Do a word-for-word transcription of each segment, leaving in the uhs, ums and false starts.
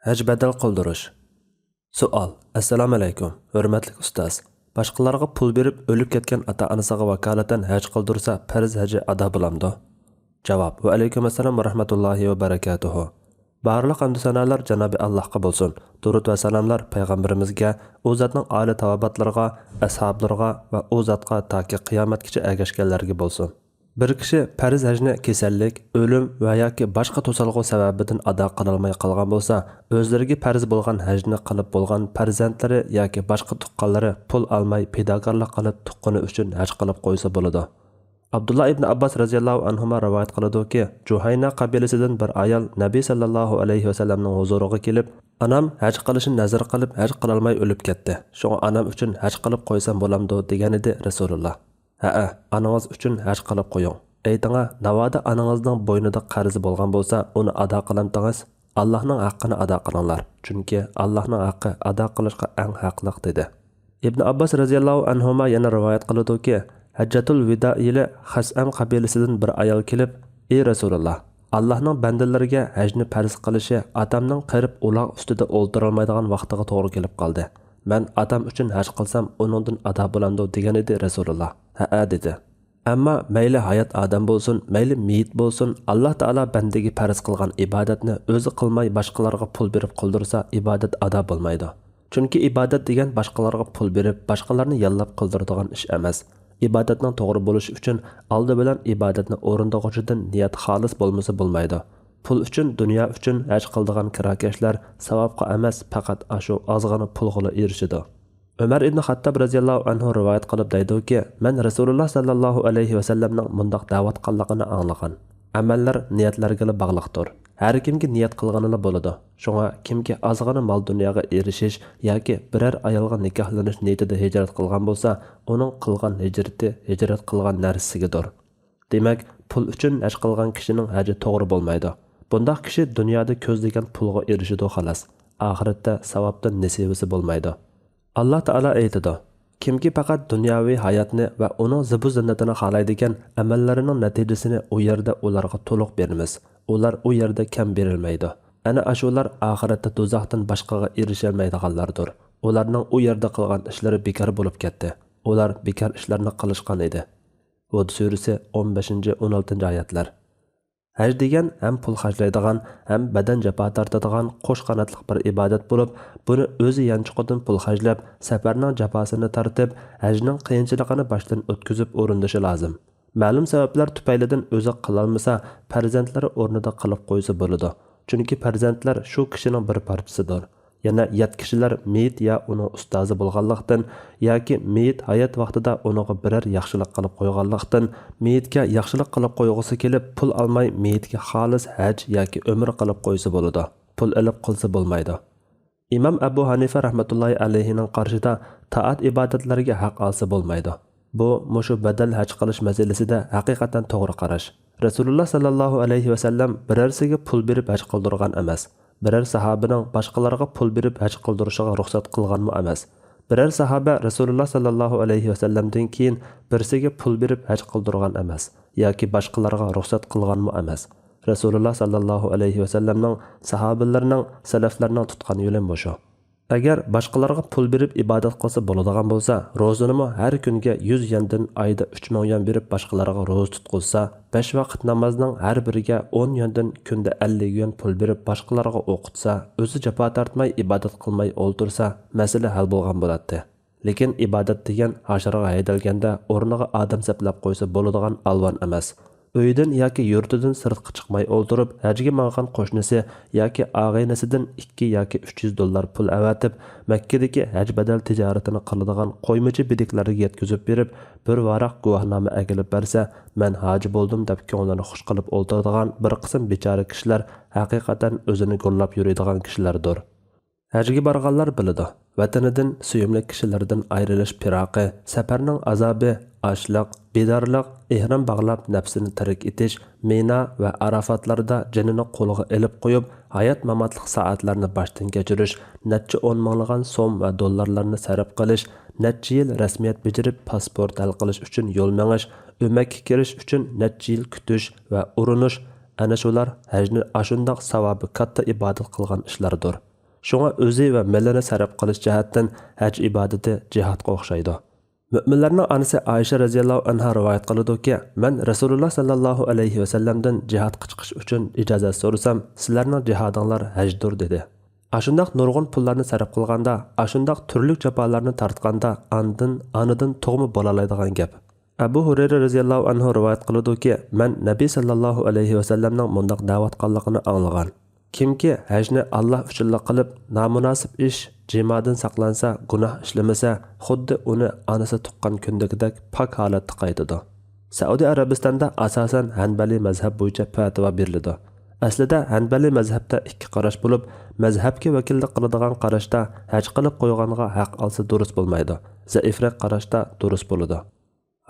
ھەج بەدەل قىلدۇرۇش. سوئال. ئەسسالامۇئەلەيكۇم، ھۆرمەتلىك ئۇستاز. باشقىلارغا پۇل بېرىپ ئۆلۈپ كەتكەن ئاتا-ئانىسىغا ۋاكالىتەن ھەج قىلدۇرسا پەرز ھەجى ئادا بولامدۇ؟ جاۋاب. ۋەئەلەيكۇم ئەسسالام ۋە رەھمەتۇللاھى ۋە بەرەكاتۇھۇ. بارلىق ھەمدۇ سانالار جانابى ئاللاھقا بولسۇن. دۇرۇد ۋە سالاملار پەيغەمبىرىمىزگە، ئۇ زاتنىڭ ئالى تاۋابىئاتلىرىغا، ئەسھابلىرىغا ۋە ئۇ زاتقا تاكى قىيامەتكىچە ئەگەشكەنلەرگە بولسۇن. بىر كىشى پەرز ھەجنى كېسەللىك، ئۆلۈم ۋە ياكى باشقا توسالغۇ سەۋەبىدىن ئادا قىلالماي قالغان بولسا، ئۆزلىرىگە پەرز بولغان ھەجنى قىلىپ بولغان پەرزەنتلىرى ياكى باشقا تۇغقانلىرى پۇل ئالماي پىداكارلىق قىلىپ تۇغقىنى ئۈچۈن ھەج قىلىپ قويسا بولىدۇ. ئابدۇللا ئىبنى ئابباس رەزىياللاھۇ ئەنھۇما رىۋايەت قىلىدۇكى، جۇھەينە قەبىلىسىدىن بىر ئايال نەبى سەللەللاھۇ ئەلەيھى ۋەسەللەمنىڭ ھۇزۇرىغا كېلىپ، ئانام ھەج قىلىشنى نەزەر قىلىپ ھەج قىلالماي ئۆلۈپ كەتتى. شۇڭا ئانام ئۈچۈن ھەج قىلىپ قويسام بولامدۇ؟ دېگەنىدى رەسۇلۇللا. ھەئە، ئانىڭىز ئۈچۈن ھەج قىلىپ قويۇڭ. ئېيتىڭا، ناۋادا ئانىڭىزنىڭ بوينىدا قەرزى بولغان بولسا، ئۇنى ئادا قىلامتىڭىز؟ ئاللاھنىڭ ھەققىنى ئادا قىلىڭلار، چۈنكى ئاللاھنىڭ ھەققى ئادا قىلىشقا ئەڭ ھەقلىق، دېدى. ئىبن ئابباس رەزىياللاھۇ ئەنھۇما يەنە رىۋايەت قىلىدۇكى، ھەججەتۇل ۋىدا يىلى خەسئەم قەبىلىسىدىن بىر ئايال كېلىپ، ئى رەسۇلاللا، ئاللاھنىڭ بەندىلىرىگە ھەجنى پەرز قىلىشى ئاتامنىڭ قېرىپ ئۇلاغ ئۈستىدە ئولتۇرالمايدىغان ۋاقتىغا توغرا كېلىپ قالدى. مەن ئاتام ئۈچۈن ھەج قىلسام، ئۇنىڭدىن ئادا بولامدۇ؟ دېگەنىدى رەسۇلۇللا. ھەئە، دېدى. ئەمما مەيلى ھايات ئادەم بولسۇن، مەيلى مېيىت بولسۇن، ئاللاھ تائالا بەندىگە پەرز قىلغان ئىبادەتنى ئۆزى قىلماي باشقىلارغا پۇل بېرىپ قىلدۇرسا، ئىبادەت ئادا بولمايدۇ. چۈنكى ئىبادەت دېگەن باشقىلارغا پۇل بېرىپ، باشقىلارنى ياللاپ قىلدۇرىدىغان ئىش ئەمەس. ئىبادەتنىڭ توغرا بولۇشى ئۈچۈن ئالدى بىلەن ئىبادەتنى ئورۇندىغۇچىدىن نىيەت خالىس بولمىسا بولمايدۇ. پۇل ئۈچۈن، دۇنيا ئۈچۈن ھەج قىلىدىغان كىراكەشلەر ساۋابقا ئەمەس، پەقەت ئاشۇ ئازغىنا پۇلغىلا ئېرىشىدۇ. ئۆمەر ئىبنى خاتتاب رەزىياللاھۇ ئەنھۇ رىۋايەت قىلىپ دەيدۇكى، مەن رەسۇلۇللا سەللەللاھۇ ئەلەيھى ۋەسەللەمنىڭ مۇنداق دەۋاتقانلىقىنى ئاڭلىغان، ئەمەللەر نىيەتلەرگىلا باغلىقتۇر. ھەر كىمگە نىيەت قىلغىنىلا بولىدۇ. شۇڭا كىمكى ئازغىنا مال-دۇنياغا ئېرىشىش ياكى بىرەر ئايالغا نىكاھلىنىش نىيىتىدە ھىجرەت قىلغان بولسا، ئۇنىڭ قىلغان ھىجرىتى ھىجرەت قىلغان نەرسىسىگىدۇر. دېمەك، پۇل ئۈچۈن ھەج قىلغان كىشىنىڭ ھەجى توغرا بولمايدۇ. بۇنداق كىشى دۇنيادا كۆزلىگەن پۇلغا ئېرىشىدۇ، خالاس. ئاخىرەتتە ساۋابتىن نېسىۋىسى بولمايدۇ. ئاللاھ تائالا ئېيتىدۇ، كىمكى پەقەت دۇنياۋى ھاياتنى ۋە ئۇنىڭ زىبۇ-زىننىتىنى خالايدىكەن، ئەمەللىرىنىڭ نەتىجىسىنى ئۇ يەردە ئۇلارغا تولۇق بېرىمىز. ئۇلار ئۇ يەردە كەم بېرىلمەيدۇ. ئەنە ئاشۇلار ئاخىرەتتە دوزاختىن باشقىغا ئېرىشەلمەيدىغانلاردۇر. ئۇلارنىڭ ئۇ يەردە قىلغان ئىشلىرى بىكار بولۇپ كەتتى. ئۇلار بىكار ئىشلارنى قىلىشقان ئىدى. ھۇد سۈرىسى، ئون بەشىنچى، ئون ئالتىنچى ئايەتلەر. ھەج دېگەن ھەم پۇل خەجلەيدىغان، ھەم بەدەن جاپا تارتىدىغان قوش قاناتلىق بىر ئىبادەت بولۇپ، بۇنى ئۆزى يانچۇقىدىن پۇل خەجلەپ، سەپەرنىڭ جاپاسىنى تارتىپ، ھەجنىڭ قىيىنچىلىقىنى باشتىن ئۆتكۈزۈپ ئورۇندىشى لازىم. مەلۇم سەۋەبلەر تۈپەيلىدىن ئۆزى قىلالمىسا، پەرزەنتلىرى ئورنىدا قىلىپ قويسا بولىدۇ. چۈنكى پەرزەنتلەر شۇ كىشىنىڭ بىر پارچىسىدۇر. يەنە يات كىشىلەر مېيىت يا ئۇنىڭ ئۇستازى بولغانلىقتىن ياكى مېيىت ھايات ۋاقتىدا ئۇنىڭغا بىرەر ياخشىلىق قىلىپ قويغانلىقتىن، مېيىتكە ياخشىلىق قىلىپ قويغۇسى كېلىپ، پۇل ئالماي مېيىتكە خالىس ھەج ياكى ئۆمرە قىلىپ قويسا بولىدۇ. پۇل ئېلىپ قىلسا بولمايدۇ. ئىمام ئەبۇ ھەنىفە رەھمەتۇللاھى ئەلەيھىنىڭ قارىشىدا، تائەت-ئىبادەتلەرگە ھەق ئالسا بولمايدۇ. بۇ مۇشۇ بەدەل ھەج قىلىش مەسىلىسىدە ھەقىقەتەن توغرا قاراش. رەسۇلۇللا سەللەللاھۇ ئەلەيھى ۋەسەللەم بىرەرسىگە پۇل بېرىپ ھەج قىلدۇرغان ئەمەس. بىرەر ساھابىنىڭ باشقىلارغا پۇل بېرىپ ھەج قىلدۇرۇشىغا رۇخسەت قىلغانمۇ ئەمەس. بىرەر ساھابە رەسۇلۇللا سەللەللاھۇ ئەلەيھى ۋەسەللەمدىن كېيىن بىرسىگە پۇل بېرىپ ھەج قىلدۇرغان ئەمەس ياكى باشقىلارغا رۇخسەت قىلغانمۇ ئەمەس. رەسۇلۇللا سەللەللاھۇ ئەلەيھى ۋەسەللەمنىڭ، ساھابىلىرىنىڭ، سەلەفلەرنىڭ تۇتقان يولى مۇشۇ. ئەگەر باشقىلارغا پۇل بېرىپ ئىبادەت قىلسا بولىدىغان بولسا، روزىنىمۇ ھەر كۈنگە يۈز يۈەندىن، ئايدا ئۈچ مىڭ يۈەن بېرىپ باشقىلارغا روزا تۇتقۇزسا، بەش ۋاقىت نامازنىڭ ھەر بىرىگە ئون يۈەندىن، كۈندە ئەللىك يۈەن پۇل بېرىپ باشقىلارغا ئوقۇتسا، ئۆزى جاپا تارتماي ئىبادەت قىلماي ئولتۇرسا، مەسىلە ھەل بولغان بولاتتى. لېكىن ئىبادەت دېگەن ھاشارغا ھەيدەلگەندە ئورنىغا ئادەم سەپلەپ قويسا بولىدىغان ئالۋان ئەمەس. ئۆيىدىن ياكى يۇرتىدىن سىرتقا چىقماي ئولتۇرۇپ، ھەجگە ماڭغان قوشنىسى ياكى ئاغىنىسىدىن ئىككى ياكى ئۈچ يۈز دوللار پۇل ئەۋەتىپ، مەككىدىكى ھەج بەدەل تىجارىتىنى قىلىدىغان قويمىچى بېدىكلەرگە يەتكۈزۈپ بېرىپ، بىر ۋاراق گۇۋاھنامە ئەكېلىپ بەرسە، مەن ھاجى بولدۇم دەپ كۆڭلىنى خۇش قىلىپ ئولتۇرىدىغان بىر قىسىم بىچارە كىشىلەر ھەقىقەتەن ئۆزىنى گوللاپ يۈرىدىغان كىشىلەردۇر. ھەجگە بارغانلار بىلىدۇ، ۋەتىنىدىن، سۆيۈملۈك كىشىلىرىدىن ئايرىلىش پىراقى، سەپەرنىڭ ئازابى، ئاچلىق، بىدارلىق، ئېھرام باغلاپ نەپسىنى تىرىك ئېتىش، مىنا ۋە ئارافاتلاردا جېنىنى قولىغا ئېلىپ قويۇپ، ھايات-ماماتلىق سائەتلەرنى باشتىن كەچۈرۈش، نەچچە ئون مىڭلىغان سوم ۋە دوللارلارنى سەرپ قىلىش، نەچچە يىل رەسمىيەت بېجىرىپ پاسپورت ھەل قىلىش ئۈچۈن يول مېڭىش، ئۆمەككە كىرىش ئۈچۈن نەچچە يىل كۈتۈش ۋە ئۇرۇنۇش، ئەنە شۇلار ھەجنى ئاشۇنداق ساۋابى كاتتا ئىبادەت قىلغان ئىشلاردۇر. شۇڭا ئۆزى ۋە مېلىنى سەرپ قىلىش جەھەتتىن ھەج ئىبادىتى جىھادقا ئوخشايدۇ. مۆمىنلەرنىڭ ئانىسى ئائىشە رەزىياللاھۇ ئەنھا رىۋايەت قىلىدۇكى، مەن رەسۇلۇللا ساللاللاھۇ ئەلەيھى ۋەسەللەمدىن جىھادقا چىقىش ئۈچۈن ئىجازەت سورىسام، سىلەرنىڭ جىھادىڭلار ھەجدۇر، دېدى. ئاشۇنداق نۇرغۇن پۇللارنى سەرپ قىلغاندا، ئاشۇنداق تۈرلۈك جاپالارنى تارتقاندا، ئاندىن، ئانىدىن تۇغما بولالايدىغان گەپ. ئەبۇ ھۇرەيرە رەزىياللاھۇ ئەنھۇ رىۋايەت قىلىدۇكى، مەن نەبى ساللاللاھۇ ئەلەيھى ۋەسەللەمنىڭ مۇنداق دەۋاتقانلىقىنى ئاڭلىغان. كىمكى ھەجنى ئاللا ئۈچۈنلا قىلىپ، نامۇناسىپ ئىش، جىمادىن ساقلانسا، گۇناھ ئىشلىمىسە، خۇددى ئۇنى ئانىسى تۇغقان كۈندىكىدەك پاك ھالەتتە قايتىدۇ. سەئۇدى ئەرەبىستاندا ئاساسەن ھەنبەلىي مەزھەپ بويىچە پەتىۋا بېرىلىدۇ. ئەسلىدە ھەنبەلىي مەزھەپتە ئىككى قاراش بولۇپ، مەزھەپكە ۋەكىللىك قىلىدىغان قاراشتا ھەج قىلىپ قويغانغا ھەق ئالسا دۇرۇس بولمايدۇ، زەئىفرەك قاراشتا دۇرۇس بولىدۇ.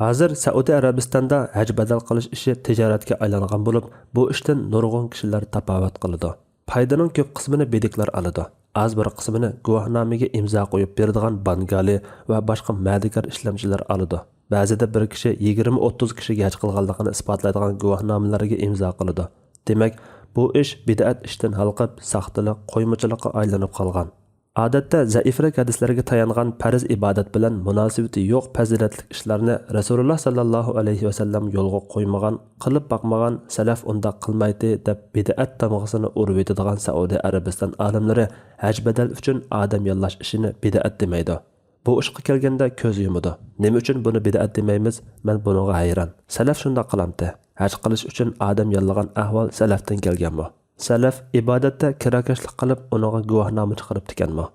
ھازىر سەئۇدى ئەرەبىستاندا ھەج بەدەل قىلىش ئىشى تىجارەتكە ئايلانغان بولۇپ، بۇ ئىشتىن نۇرغۇن كىشىلەر تاپاۋەت قىلىدۇ. پايدىنىڭ كۆپ قىسمىنى بىدىكلەر ئالىدۇ. ئاز بىر قىسمىنى گۇۋاھنامىگە ئىمزا قويۇپ بېرىدىغان بانگالى ۋە باشقا مەدىكار ئىشلەمچىلەر ئالىدۇ. بەزىدە بىر كىشى يىگىرمە ئوتتۇز كىشىگە ھەج قىلغانلىقىنى ئىسپاتلايدىغان گۇۋاھنامىلەرگە ئىمزا قىلىدۇ. دېمەك، بۇ ئىش بىدئەت ئىشتىن ھالقىپ، ساختىلىق، قويمىچىلىققا ئايلىنىپ قالغان. ئادەتتە زەئىپرەك ھەدىسلەرگە تايانغان پەرز ئىبادەت بىلەن مۇناسىۋىتى يوق پەزىلەتلىك ئىشلارنى رەسۇلۇللا ساللاللاھۇ ئەلەيھى ۋەسەللەم يولغا قويمىغان، قىلىپ باقمىغان، سەلەف ئۇنداق قىلمايتتى دەپ بىدئەت تامغىسىنى ئۇرۇۋېتىدىغان سەئۇدى ئەرەبىستان ئالىملىرى ھەج بەدەل ئۈچۈن ئادەم ياللاش ئىشىنى بىدئەت دېمەيدۇ. بۇ ئىشقا كەلگەندە كۆز يۇمىدۇ. نېمە ئۈچۈن بۇنى بىدئەت دېمەيمىز؟ مەن بۇنىڭغا ھەيران. سەلەف شۇنداق قىلامتى. ھەج قىلىش ئۈچۈن ئادەم ياللىغان ئەھۋال سەلەفتىن كەلگەنمۇ؟ سەلەف ئىبادەتتە كىراكەشلىك قىلىپ، ئۇنىڭغا گۇۋاھنامە چىقىرىپتىكەنمۇ؟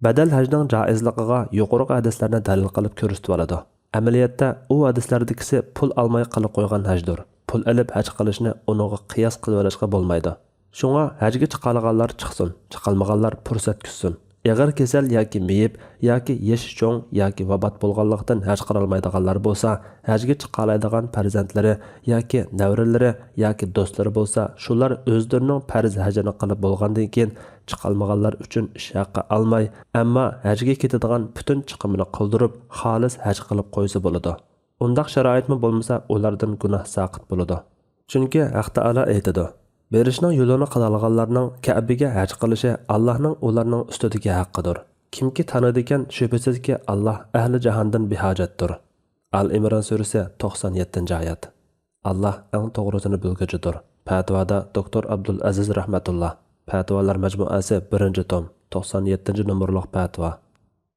بەدەل ھەجنىڭ جائىزلىقىغا يۇقىرىقى ھەدىسلەرنى دەلىل قىلىپ كۆرسىتىۋالىدۇ. ئەمەلىيەتتە ئۇ ھەدىسلەردىكىسى پۇل ئالماي قىلىپ قويغان ھەجدۇر. پۇل ئېلىپ ھەج قىلىشنى ئۇنىڭغا قىياس قىلىۋېلىشقا بولمايدۇ. شۇڭا ھەجگە چىقالىغانلار چىقسۇن، چىقالمىغانلار پۇرسەت كۈتسۇن. ئېغىر كېسەل ياكى مېيىپ ياكى يېشى چوڭ ياكى ۋاپات بولغانلىقتىن ھەج قىلالمايدىغانلار بولسا، ھەجگە چىقالايدىغان پەرزەنتلىرى ياكى نەۋرىلىرى ياكى دوستلىرى بولسا، شۇلار ئۆزلىرىنىڭ پەرز ھەجىنى قىلىپ بولغاندىن كېيىن چىقالمىغانلار ئۈچۈن ئىش ھەققى ئالماي، ئەمما ھەجگە كېتىدىغان پۈتۈن چىقىمىنى قىلدۇرۇپ، خالىس ھەج قىلىپ قويسا بولىدۇ. ئۇنداق شارائىتمۇ بولمىسا، ئۇلاردىن گۇناھ ساقىت بولىدۇ. چۈنكى ھەق تائالا ئېيتىدۇ، بېرىشنىڭ يولىنى قىلالىغانلارنىڭ كەبىگە ھەج قىلىشى ئاللاھنىڭ ئۇلارنىڭ ئۈستىدىكى ھەققىدۇر. كىمكى تانىدىكەن، شۈبھىسىزكى، ئاللاھ ئەھلى جاھاندىن بىھاجەتتۇر. ئال ئىمران سۈرىسى، توقسان يەتتىنچى ئايەت. ئاللاھ ئەڭ توغرىسىنى بىلگۈچىدۇر. پەتىۋادا دوكتور ئابدۇل ئەزىز رەھمەتۇللا، پەتىۋالار مەجمۇئەسى، بىرىنچى توم، توقسان يەتتىنچى نومۇرلۇق پەتىۋا.